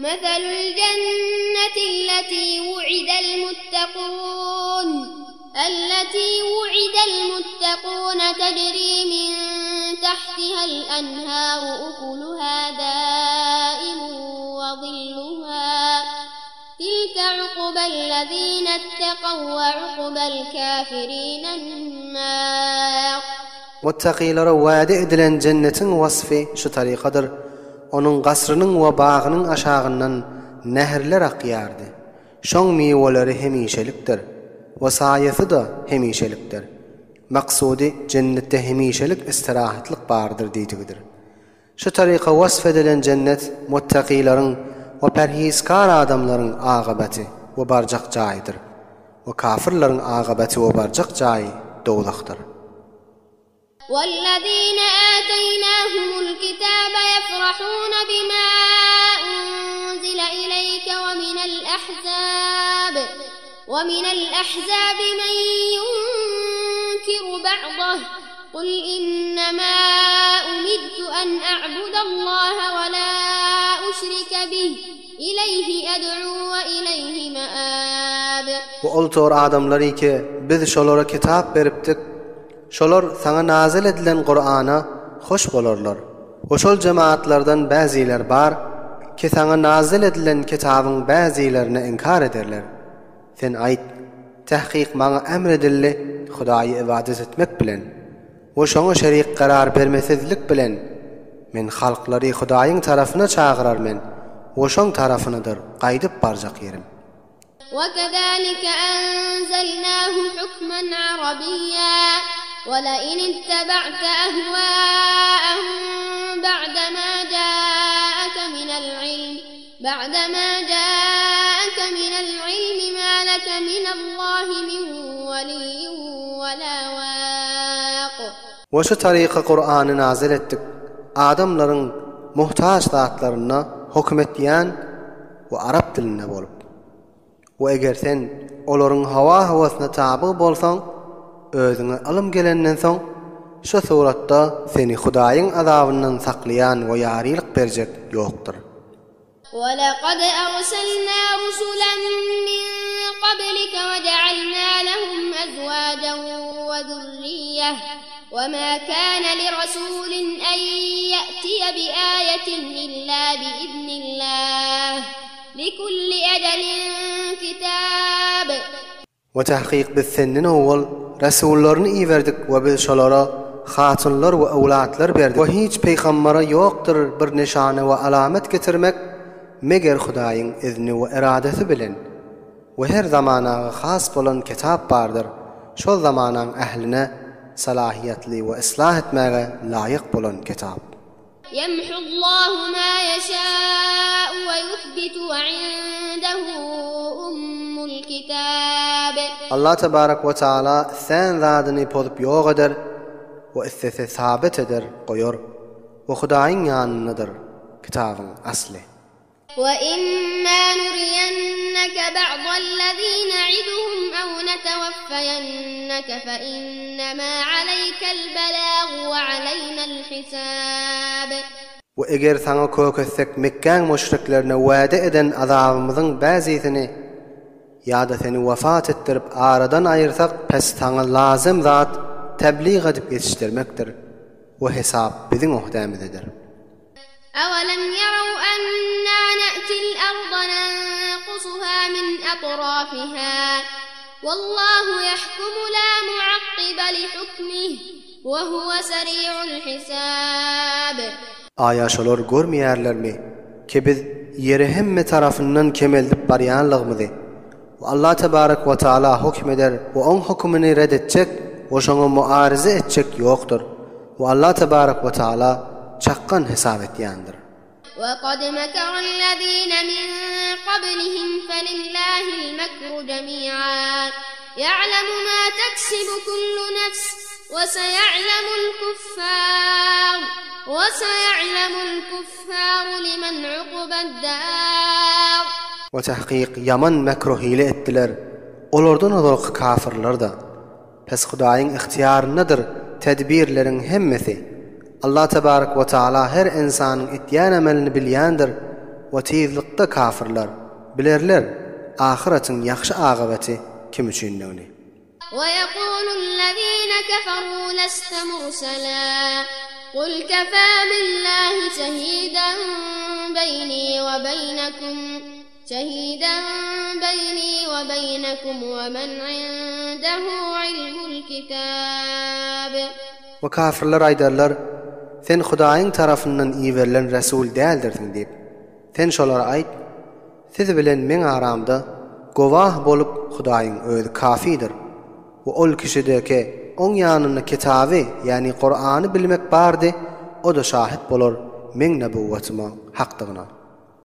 Meselül cennetilleti wu'idel muttekûn, elleti wu'idel muttekûne tecrî min tahtihel enhâru ukuluhâ dâimun ve zilluhâ, tilke ukbellezînetteqev ve ukbel kâfirînennâr. Muttakylara wada edilen jennetiň wasfy şu tarykadyr. Onuň gasrynyň we bagynyň aşagyndan näherler akýardy. Şoň miweleri hemişelikdir we saýasy-da hemişelikdir. Maksudy jennetde hemişelik istirahatlyk bardyr diýdigidir. Şu taryka wasf edilen jennet muttakylaryň we perhizkar adamlaryň agybaty we barjak jaýydyr we kafyrlaryň agybaty we barjak jaýy dowzahdyr. وَالَّذِينَ آتَيْنَاهُمُ الْكِتَابَ يَفْرَحُونَ بِمَا أُنْزِلَ إِلَيْكَ وَمِنَ الْأَحْزَابِ وَمِنَ الْأَحْزَابِ مَنْ يُنْكِرُ بَعْضَهُ قُلْ إِنَّمَا أُمِرْتُ أَنْ أَعْبُدَ اللَّهَ وَلَا أُشْرِكَ بِهِ إِلَيْهِ أَدْعُو وَإِلَيْهِ مَآبِ. We ol tor adamlary ki, biz şolara kitap beripdik, Şolar saňa nazyl edilen Kurana hoş bolarlar. We şol jemaatlardan bäziler bar, ki saňa nazyl edilen kitabyň bäzilerini inkar ederler. Sen aýt, Tahkyk maňa emr edildi Hudaýy ybadat etmek bilen we şoňa şerik karar bermesizlik bilen, men halklary Hudaýyň tarapyna çagyrar men we şoň tarapynadyr gaýdyp barjak ýerim. وَكَذَٰلِكَ أَنزَلْنَاهُ حُكْمًا عَرَبِيًّا وَلَئِنِ اتَّبَعْتَ أَهْوَاءَهُم بَعْدَمَا جَاءَكَ مِنَ الْعِلْمِ بَعْدَمَا جَاءَكَ مِنَ الْعِلْمِ مَا لَكَ مِنَ اللَّهِ مِن وَلِيٍّ وَلَا وَاقٍ. We şu taryka Kurany nazyl etdik, adamlaryň muhtaç zatlaryna höküm etýän we arap dilinde bolup. We eger sen olaryň hawa-hawasyna tabyg bolsaň, özüňe ylym gelenden soň, şu suratda seni Hudaýyň azabyndan saklaýan we ýarylyk berjek ýokdur. وَلَقَدْ أَرْسَلْنَا رُسُلًا مِّن قَبْلِكَ وَجَعَلْنَا لَهُمْ أَزْوَاجًا وَذُرِّيَّةً وَمَا كَانَ لِرَسُولٍ أَن يَأْتِيَ بِآيَةٍ إِلَّا بِإِذْنِ اللَّهِ لِكُلِّ أَجَلٍ كِتَابٌ. We tahkyk biz senden owwal resullaryny iberdik we biz şolara hatynlar we öwlatlar berdik we hiç peýgambara ýokdyr bir nyşana we alamat getirmek meger Hudaýyň izni we eradasy bilen. We her zamanaga has bolan kitap bardyr, şol zamanaň ähline salahyýetli we yslah etmäge laýyk bolan kitap. Ýemhullahu ma ýeşâ'u we ýusbitu we indehu ummul kitâb. Allah tebarek we taala islän zadyny pozup ýok eder we islese sabyt eder, goýar. We Hudaýyň ýanyndadyr kitabyň asly. وَإِمَّا نُرِيَنَّكَ بَعْضَ الَّذِي نَعِدُهُمْ أَوْ نَتَوَفَّيَنَّكَ فَإِنَّمَا عَلَيْكَ الْبَلَاغُ وَعَلَيْنَا الْحِسَابُ. We eger saňa kök etsek Mekgäň müşriklerine wada eden azabymyzyň bäzisini ýa-da seni wefat etdirip aradan aýyrsak, pes saňa lazym zat täblig edip ýetişdirmekdir we hesap biziň öhdämizdedir. أَوَلَمْ يَرَوْا أَنَّا نَأْتِي الْأَرْضَ نَنقُصُهَا مِنْ أَطْرَافِهَا وَاللَّهُ يَحْكُمُ لَا مُعَقِّبَ لِحُكْمِهِ وَهُوَ سَرِيعُ الْحِسَابِ. Aýa şolar görmeýärlermi, ki biz ýeri hemme tarapyndan kemeldip barýanlygymyzy we Allah tebarek we taala höküm eder we oň hökümini red etjek we şoňa muaryza etjek ýokdur. We Allah tebarek we taala çakgan hesap etýändir. وَقَدْ مَكَرَ الَّذِينَ مِن قَبْلِهِمْ فَلِلَّهِ الْمَكْرُ جَمِيعًا يَعْلَمُ مَا تَكْسِبُ كُلُّ نَفْسٍ وَسَيَعْلَمُ الْكُفَّارُ وَسَيَعْلَمُ الْكُفَّارُ لِمَنْ عُقْبَى الدَّارِ. We tahkyk ýaman mekru hile etdiler, olardan ozalky kafyrlar-da. Pes Hudaýyň ygtyýaryndadyr tedbirleriň hemmesi. Allah tebarek we taala her ynsanyň etýän emelini bilýändir. we tizlikde kafyrlar, bilerler, ahyratyň ýagşy agybaty kim üçindigini. ويقول الذين كفروا لست مرسلا قل كفى بالله شهيدا بيني وبينكم شهيدا بيني وبينكم ومن عنده علم الكتاب We kafirler aýdarlar, Sen Hudaýyň tarapyndan iberilen resul däldirsiň diýip. Sen şolara aýt, Siz bilen meň aramda gowah bolup Hudaýyň Özi kafidir. We ol kişide ke oň ýanynda kitaby, ýagny Kurany bilmek bardy, o-da şahyt bolar meň nebuwwatyma hakdygyna.